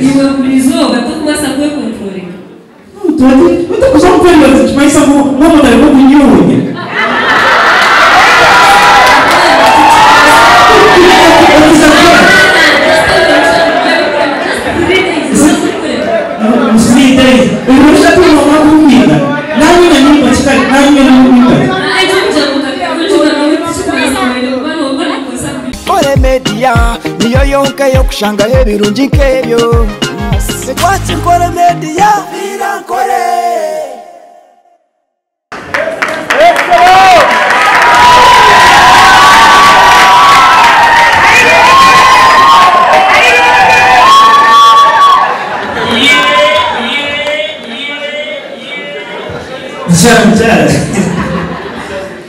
Iwe buri izooba torikubaasa kwekontrolinga. Otarikuza omu periods nikimanyisa ngu omuntu arimu kunyuunya. Nkore Media niyo yonka ey'okushangaho ebirungi nk'ebyo. Watch Nkore Media. Viira Nkore.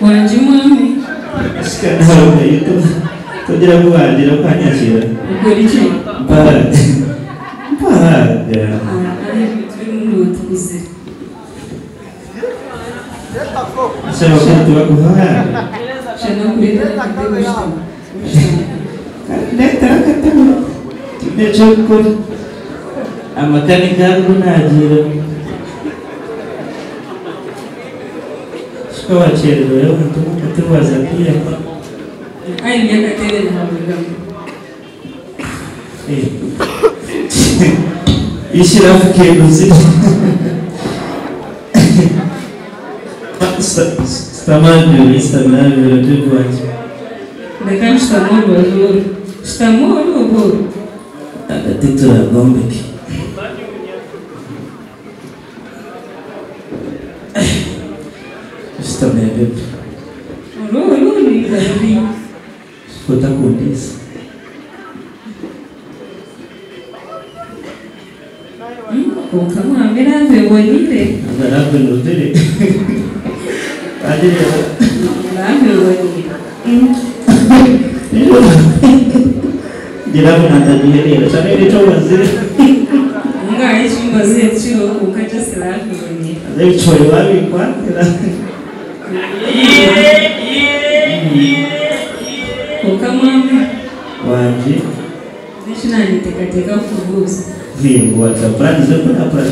Wangi mwami. Togira ngu wangira okanyakira. Okora ki? Mpahaga. Mpahaga. Ebintu bimwe tukuzire. Ashaba ko tubakuhaga. Shana kureetera akatebe oshutame. Ndeetera akatebe. Tihaine eky'okukora. Amakanika agu naagiire. Shika wakyererwa omuntu tiwaza kwiyama. Aine akatebe nahaburigamu. Ishirafu keguzi. Stamani, stamani, ratukwanje. Ndeka nshutame orubaju oru. Shutama oru oba oru. Agati turagombeke. Shutama bebe. Oru oru ninga ruri. Otakundisa. Kwonka mwami eraabe eboniire. Eraabe enuzire. Eraabe eboniire. Ngira ngu naatagihereera. Shana haine eki omazire. Ngaaha eki mbazire tikiriho kwonka just eraabe eboniire. Haza ebicori waabinkwatira. Kwonka mwami. Wangi. Eki naanyeteekateeka kukubuuza. Ngu wagira puraani z'okukora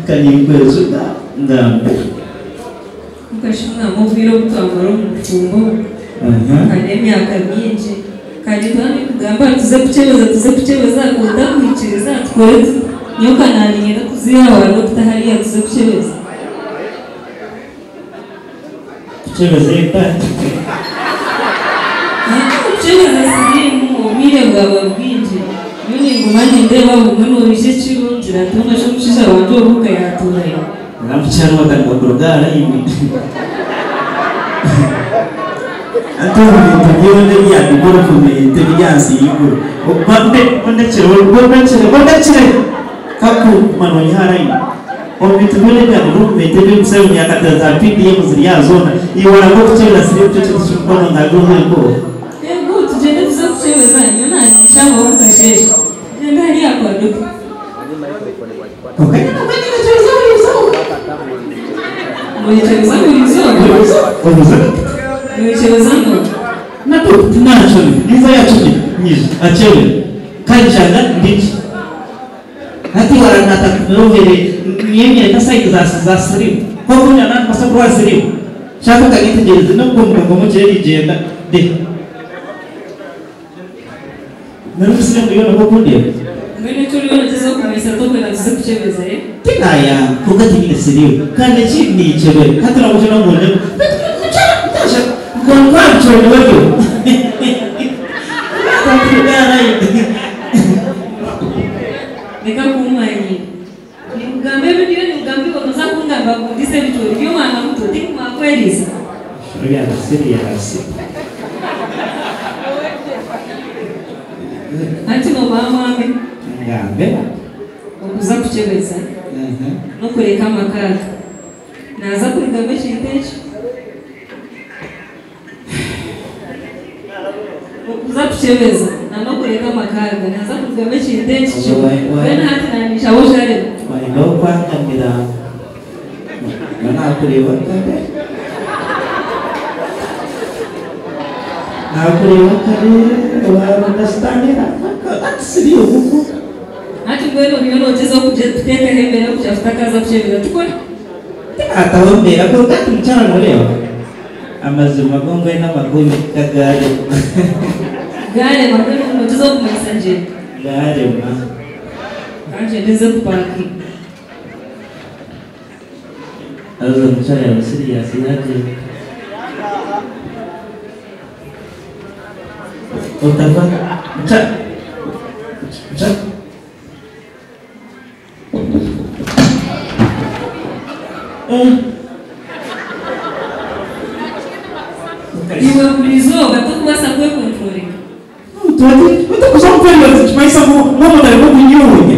ka ninkwejuga ngambe. Kwonka shi mwami obwire obu twamara omu bufumbo kandi emyaka mingi kandi twaba nitugamba tuze kukyebeza tuze kukyebeza kwonka otakwikiriza tukore tuta? Nyowe ka naaniinyenda kuziiha aha dokita hariya tuze kukyebeza. Kukyebeza eka? Kukyebeza siriimu obwire bwaba bwingi. Nyowe ninguma nindeeba bumwe noija ekiro ngira nti hoona shi omushaija wangye obuuka yaatuurayo. Namukyara watandika kuruga aha layini. Anti obu bintu byona ebya development ebiri ahansi y'eiguru bondekire bondekire bondekire kakuguma noyiha aha layini. Omu bintu byona ebya development ebi Museveni akata za PDM ziri aha zoona iwe oranga okukyebera siriimu nikyo kintu ky'omukono nka gwe Ego tugyende tuze kukyebeza nyowe naanye nshabeho mukasheeshe tugyende hariya kwa dokita. Noyekyebeza buri izooba? Noyekyebeza ngo? Niza yacumi nyije akyebere kandi nshanga ndikye. Hati waranatakurohere myemyeta saidi za za sirimu. Koko nyana masa kurwara sirimu. Shaka kagitegereze no kumva ngo mukire rigenda de. Nari musirimu yona ko kundeba. Mbwenu eki oriyo nogyezaho kumanyisa tokwenda tuze kukyebeza ye? Tinaya kuga tinyine sirimu kandi eki nikyebere. Hati namushana ngu ndebe. Reka kuumanyira. Ninkugamba ebi ndiyo ninkugamba iwe noza kungamba ngu ndiise ebicoori by'omwana muto tinkumakweriisa. Hati nobaha mwami. Okuza kukyebeza n'okureka amaka aga. Naaza kurugamu ekintu eki. Okuza kukyebeza n'okureka amaka aga. Naaza kurugamu ekintu eki kimwe. Mbwenu hati naanye nshaba osharemu. Wayenda okwangamira nga nakureeba kare. Nakureeba kare waaba Sitaane ati siriimu. Hati mbwenu oriyo noogyezaho kuteekaho embeera kugira ngu tutakaaza kukyebeza tukore. Ataho embeera kwonka hati mukyara nooreeba amazima go mbwenu amagomi ka gaarema. Gaarema mbwenu noogyezaho kumanyisa ngyenda. Gaarema. Ka ngyende nze kupakinga. Haza omukyara yaaba siriyasi yaagyenda. Otava mukyara mukyara. Iwe buri izooba torikubaasa kwekontrolinga. Otakuza omu nikimanyisa ngu omuntu arimu kunyuunya.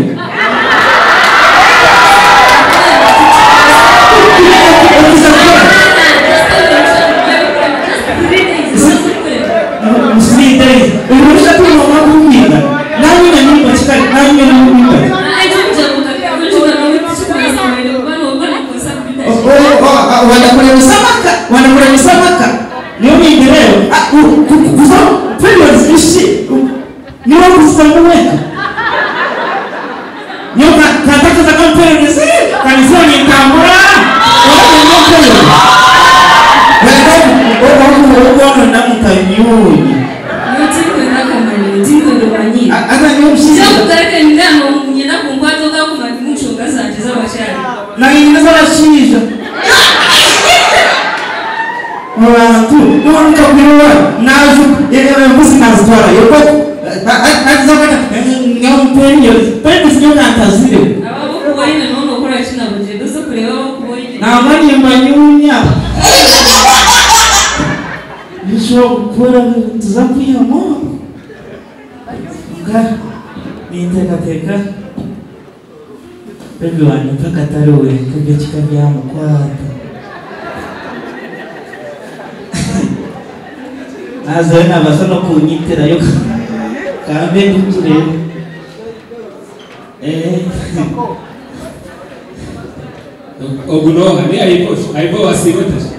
Wanakuremesa amaka niyo mingireyo kuza periods niwe kuzizamu weka niyo kantakaza ka periods kanisa nintambura okwonona mukanyunya nanyina z'abashaija abantu nonkakwirwa nazo embuzi nazitwara yokoperiyonkantazire namanye mbanyunya nishobora gukora tuza kwihamo nga ninteekateeka bebi wange mpaka atari wenka ebyekika byamukwata nazayo nabaasa n'okunyitirayo kambe ndikureeba ogu nooha ni aibo aibo wasiiba otashi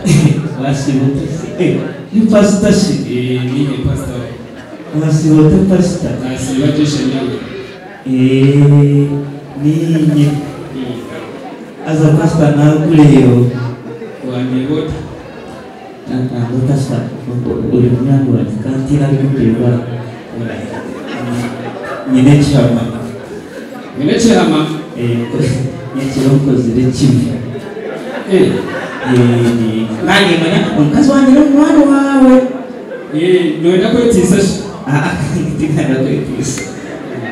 wasiiba otashi ni pasita shi niihe pasita wasiiba ota pasita nasiiba jesha nyawe ninye aza pasita nakureeba wandeeba ota ntabwo pasita uri munyangu wanjye kandi nari nyine ekihama nyine ekihama nyekiro nkozire kibi nange manya omukazi wanjye n'omwana wawe noyenda kwetiisa shi tingenda kwetiisa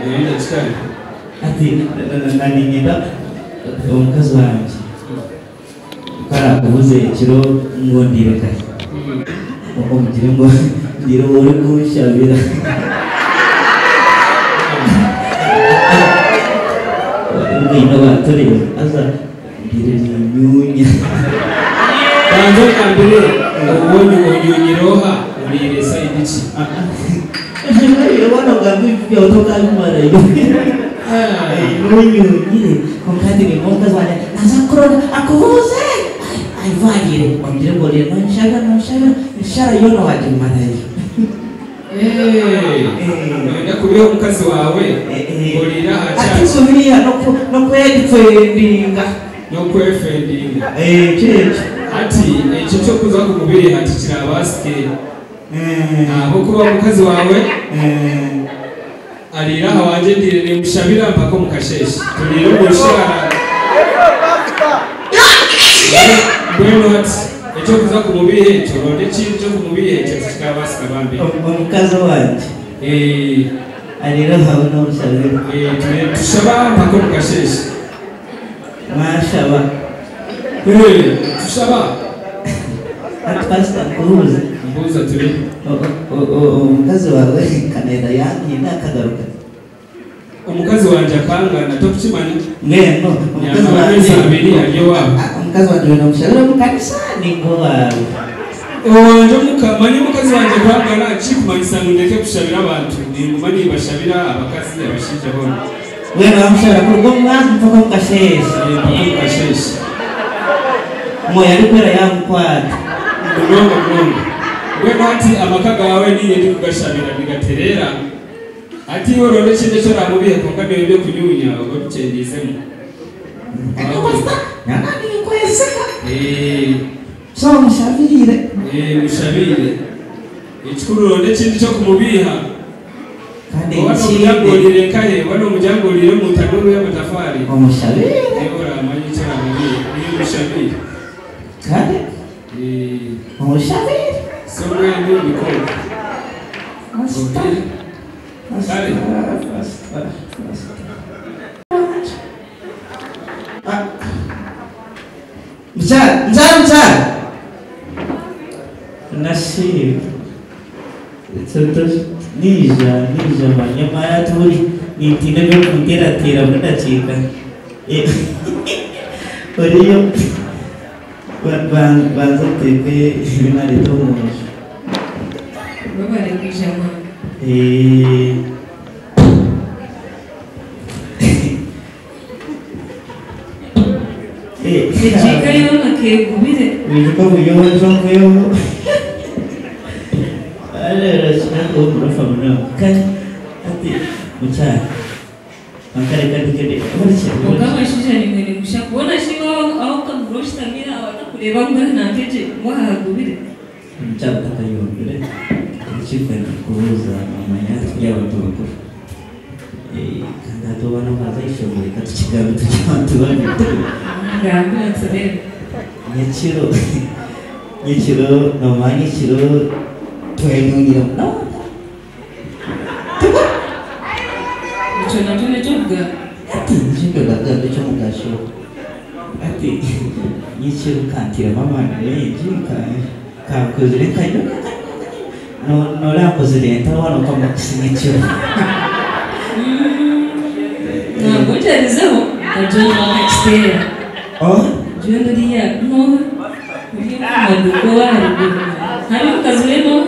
noyenda kikari ati naninyenda omukazi wanjye karakubuze ekiro ngo ndire kare omugire ngo ndire ori kunshabira ngwino batureba aza ndire ninyunya banza ogambire obonye onyunyire oha oriire sayidi ki wana ogamba ebyo tokabimarayo nonyunyire konka ndire omukazi wanjye naza kurora akubuze aivarire omugire ngo orire nonshabira nonshabira enshara yoona wagimarayo noyenda kubiha omukazi wawe oriire aha ati nsubiriya nokwefendinga nokwefendinga kyekyo ati ekyo kyokuza kumubiri ati kirabaasike ahabwokuba omukazi wawe ariire aha wangye ndiire nimushabira mpaka omu kasheeshe turiire omu nshara mbwenu ati ekyokuza kumubiha ekyo ronda ekintu kyokumubiha ekyo tikikabaasika bambi omukazi wangye ariire ahawe n'omushabira tushaba mpaka omu kasheeshe mwashaba tushaba ati pasita nkubuuze mbuuza turi omukazi wawe kanenda yantinda akagaruka omukazi wangye akangana tokukimanya mbwenu omukazi amezi abiri ari owaabo omukazi wangye wenda omushabira omu kanisa ningo waawe owangye manya omukazi wangye kwangana kikumanyisa ngu ndeke kushabira abantu ninguma nimbashabira abakazi abashaija boona wena wamushabira kuruga omu mwanzi mpaka omu kasheeshe mpaka omu kasheeshe mwoyo arikwera yamukwata munonga munonga mbwenu hati amaka gawe niinye ndikugashabira nigatereera Hati iwe oronde ekindi eki oraamubihe kwonka nyowe eby'okunyuunya obe obikyendeizemu. Nyana ninkwesiga. Eh, So mushabiire. eh, mushabiire. Ekikuru ronda ekindi ky'okumubiiha. Kandi Oba ekindi n'omuryango nkahe, oba n'omuryango oriire omu tanuuru y'amatafaari. omushabiire. Niiwe oraamanya eki oraamubiihe. Niiwe mushabiire. Kandi Eh, omushabiire. so mbwenu nikwo. Pastor. Kale. Pastor. Pastor. Ah. Mukyala, mukyala, mukyala. Nashimwe. Nija, nija manyama turi nintiina ebyokunteerateera buri dakiika. Eh, Oriyo banza oteeke ebi nareeta omu nju. Webale kwija mwana. Eh, eh, Ekiika yoona keegubire. Wijuka obuyonjo nkweho. Rero kinako murofa munonga. Kale ati mukyala. Akareka ndikende. Konka abashaija nimwe nimusha kubona shi aho aho kagura oshitamire aho atakureeba mbwenu nankegye ngu ahagubire. Mukyala takayombire. Ekikwenda kubuuza amanya turi abantu bakuru. Eh, kandi hati oba n'obaza ishomero reka tukigambe turi abantu babiri. Ngambira tureebe. Nyekiro nyekiro nomanya ekiro twenyunyira munonga. Ekyo nakyo neky'okugamba. Ati nikyo ekyomugasho. Ati nyekiro kantiremu amaani maingi kankozire nkanyo norankozire nta wano kamakisi nyekiro. Ntabwo ngyerizeho nka John wakakiteera. Oh, John uriya noha uri omu maduuka owaharuguru. Hariho omukazi we noha?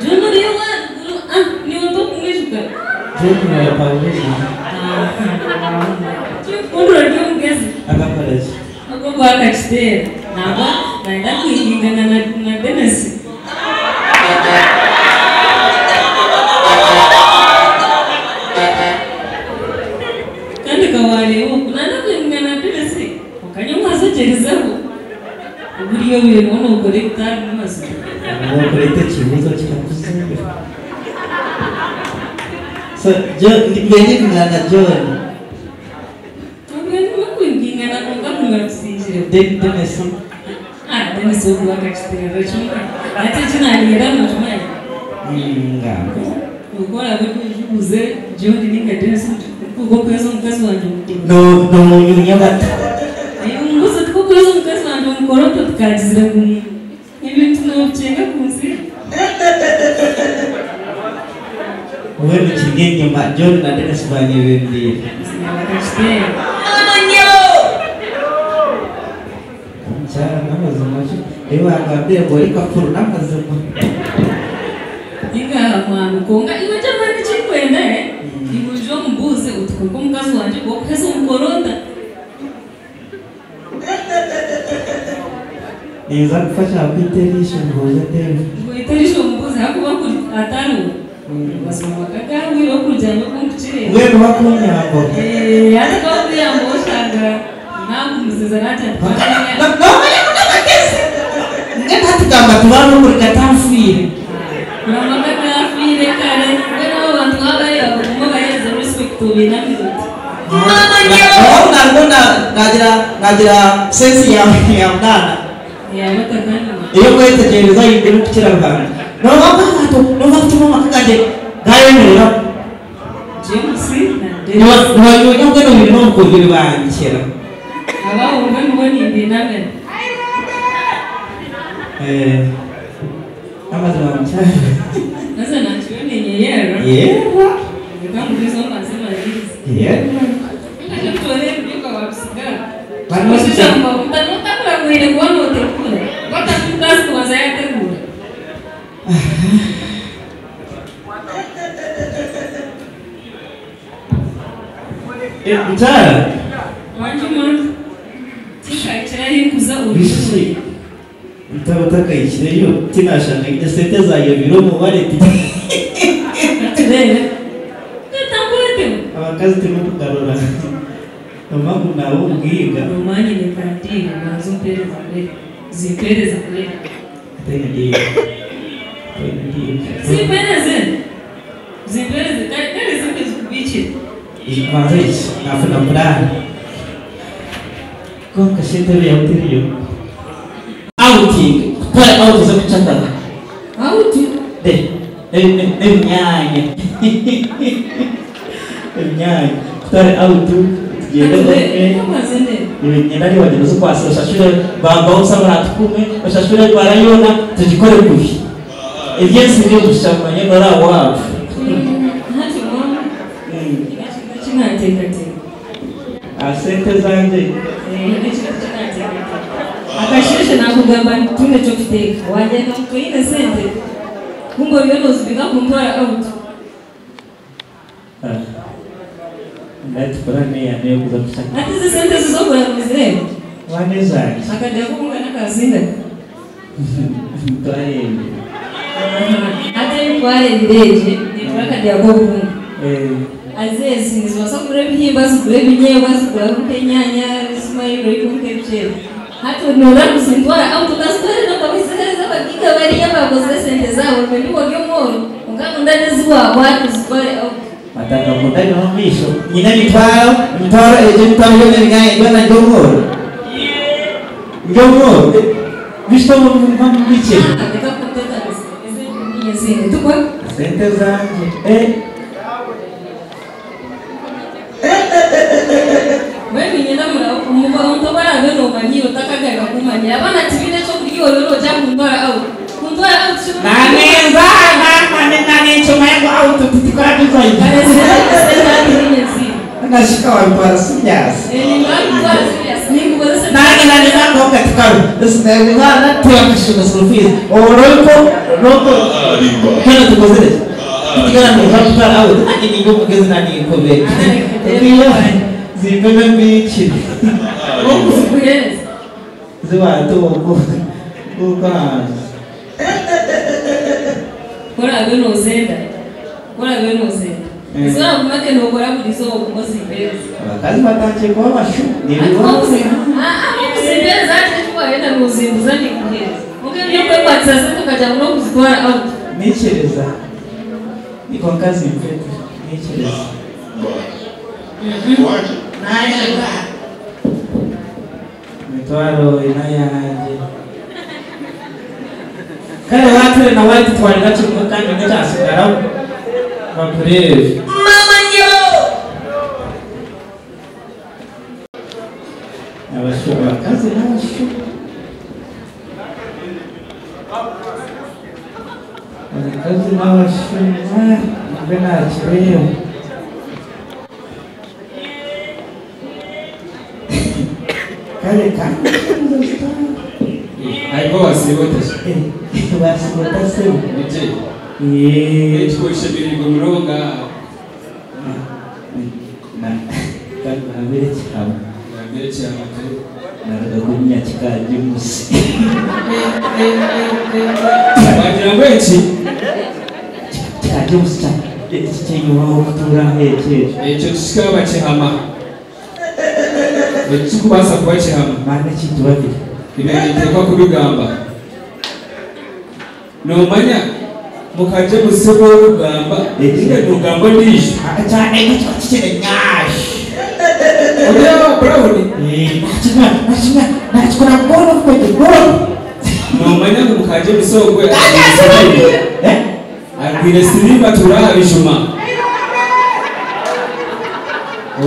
John uriya owaharuguru ah niwe ntokumwijuka. John wa Paulina Kunduro ry'omugezi. akakora ki? Ogwo gwakakiteera. Nangwa nayenda kwihingana na Dennis. Kandi kawareeba oku nayenda kwihingana na Dennis. Okanya omuhazi ogyerizeho. Oburiyo bintu nokora ebitari mazima. Okureta ekibuuzo kikakuzibu. So, John, mbenye kugana na John. Ntabwo ndimo kwihingana kwonka kungatusingire. Dennis. Ah, Dennis ogwo wakakiteera kimwe. Ati eki nareera nokimanya. Ngambo. Okora buri John ninga Dennis kuko kweza omukazi wangye omukuru. No, no munyunya bata. Mbuzi tukukweza omukazi wangye omukoroto tukagizire ngu ebintu nobikyenga ku nsi. Wowe mukirye enyuma John na Dennis banyebembire. Bakakiteera. Omukyala n'amazima ki? Ebi wagambire ngu ori kakuru n'amazima. Ninga mwana konka iwe kyamani kikwenda eh? Iwe uje omubuuze oti konka omukazi wangye gwokuheza omukoronda. Ninza kufasha kwiterisha mbuuze ndebe. Ngwiterisha omubuuze hakuba kuri atariwe. Mazima bakagambwire okurya n'okunkukireeba. Mbwenu bakunyambo. Eh, hata bakuyamba oshanga nakumuziza nati Nomanya kunabagezi. Ngenda hatugamba tubana okurika tanfiire. Kuramaka gafiire kare mbwenu abo bantu baba bareba baguma bahereza respect obinamire oti. Narwo nagira nagira sensi ya ya mnana. Yabata kandi Iyo kwetegereza yiguru kukira Ruhanga. Nova abantu nova kutuma amaka ganje gayemerera. James na Dennis. Nibanyonya mbwenu birimo omukuhiri bangikira. Ababo mbwenu bo nimbinamire. Eh, amazima mukyala. Haza nakiyo ninyeyerera. Yeera. Reka ngulize omanze malirize. Yeera. Nkaje kutwara ebiryo wabisigara. Bari basijja. Otakuragwire kuba notegura. Watamukazi kubanza yategura. Eh, mukyala. Wangi mwana. Tikakirayo nkuza Bishi. uri. Ntaba takayikireyo tinashanga esente zayobire omu wallet. Ati nozireeba. Takwete. Abakazi turimo kugarura omangu nawe omubwiga. Nomanye nekandiire banza ompereza mbere. Zimpereze mbere. Toine diiru. Toine diiru. Zimpereze. Zimpereze. Kare kare zimpe zikubikire. Banza eki nafuna puraani. Konka shi entebe yawe teriyo. Outing. Kutwara out oze kucakara. Out? De. N'ebinyaanya. Ebinyaanya. Kutwara out tugyende omwe. Nari wagira ozikwasa oshashure bambawusa baratukume oshashure ebara yoona tugikore kubi. Ebyensi by'omugisha manye nora waabo. Hati mwana. Kinateekateeka. Sente zangye. Akasheshe nakugamba nti tune ekyokuteeka wagenda ngu toine sente kumbe oriyo nozibika kuntwara out. Ndati purani yange yokuza kushaka. Hati ezi sente zizokora nozireeba. Wane zange. Akadya kubunga n'akazinga. Twarebire. Hati ebitwarebire egi nitwara akadya k'obubunga. Azezi nizibaasa kugura ebihimba, zigura ebinyeebwa, zigura nk'enyaanya, zimayiro, nk'ebicere. Hati noora kuzintwara out okazitwarira okabizihereza abagiga bariya bakozire sente zaabo iwe ndiwe ori omworo konka ngu n'eziwakwata ozitware out. Mataka mundani omu maisho. Nyine emitwaro, emitwaro egyo emitwaro yoona ebinyaanya byona ndi omworo. Ndi omworo. Bishito mubikye. Reka kunteganisa ezindi niyo ezindi tukwe. Sente zangye. Wewe nyina omuntu obarabe nomanyire otakagaruka kumanyira abaana tibiine ekyokurya orero ojya kuntwara out. Kuntwara out kino. Nanenza nanenkyomanya ngu out titukora tuzoyita. Kare sente hati niyo ezindi. Nashika wabitwara serious. Nibabitwara serious. Ninkukozesa. Nange nanenza ngonga tukaru. Mwana tuyakishima school fees. Oroko roko. Kana tukozere. Tukana nukatwara out. Nange ningo mugezi nani nkobe. Tukiyo zimpeme mbikire. Okuzikuhereza. Ziwatuuko. Ukanze. Korabe nozenda. Korabe nozenda. Zora nokora buri izooba okuzimpereza. Abakazi batangiye kuba abashu. Okuzimpereza hati ekiwahenda nozimbuza nikuhereza. Konka ebyokwekwatisa sente okajya ngu n'okuzitwara out. Nikiriza. Niko nkazi mfite. Nikiriza. Mitwaro ina yanjye. Kare watire na wati twarira kimwe kandi n'ekyasigaraho. Bakurebe. Mama nyo! Abashu abakazi n'abashu. Abakazi n'abashu mbe nakireeba. Kare kandi Ariko wasibota. Wasibota se. Nije. Ekikoshemererwa munonga. Na kandi nabere kikaba. Nabere kikaba. Naruga kumya kikaje musi. Wagira ngo eki? Kikaje musi cyane. Ekyenyuma okutuura ekyo. Ekyo kikaba kihama. Ekikubaasa kuba kihama. Maana ekintu babiri. Ebyo niteekwa kubigamba. Nomanya mukaje musibo okugamba ninga nogamba ondiijo. Cyane ekyo kikire nyash. Oreeba Brown. Nakimwa nakikora bworo bworo bworo. Nomanya ngu mukaje musogwe. Agwire siriba turaha bijuma.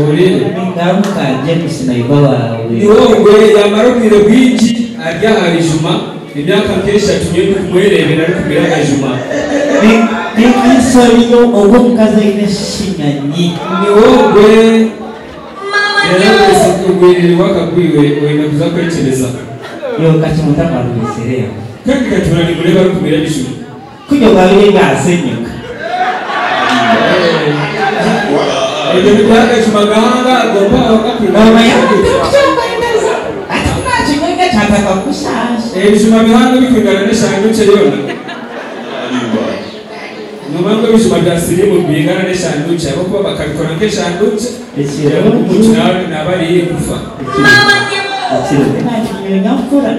Ori ngamuka James naiba wawe. Ni wowe yamara obwire bwingi arya aha bijuma emyaka nk'eshatu niyo ndikumwerebera arikumira akajuma. Ninkinsoriyo ogwo omukazi aine shinyanyi. Ni wowe rero ogwirire wakagwiwe oine kuza kwekyereza. Yo kakimutamarubisereho. Kandi katura nimureba arikumira ebijuma. Kunywa babiri ngasenyuka. Ebyo bibyakajuma gahanga agomba ebijuma bihanga bikwingana n'eshanga nkye yona. Nomanya ngu ebijuma bya siriimu nibingana n'eshanduukye ahabw'okuba bakabikora nk'eshanduukye omuntu naaba ari haihi kufa. Oba noonyunya mpora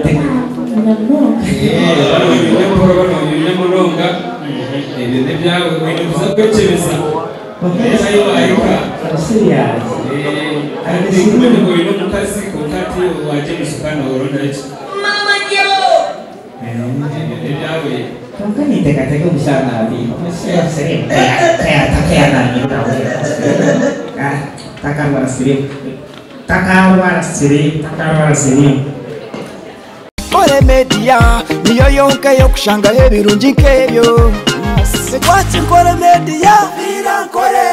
oba noonyunya munonga, ebyo n'ebyawe oine kuza kwekyebeza oreebe ahi waahika. Kandi tinkumanya ngu oine omukazi kwonka hati waagyemesereza kandi noorondayo ki? Ebyo n'ebyawe. Kwonka ninteekateeka omushaija naabiiha omushaija siriimu takarwara siriimu takarwara siriimu takarwara siriimu. Nkore Media niyo yonka ey'okushangaho ebirungi nk'ebyo. Twaki Nkore Media, Nkore.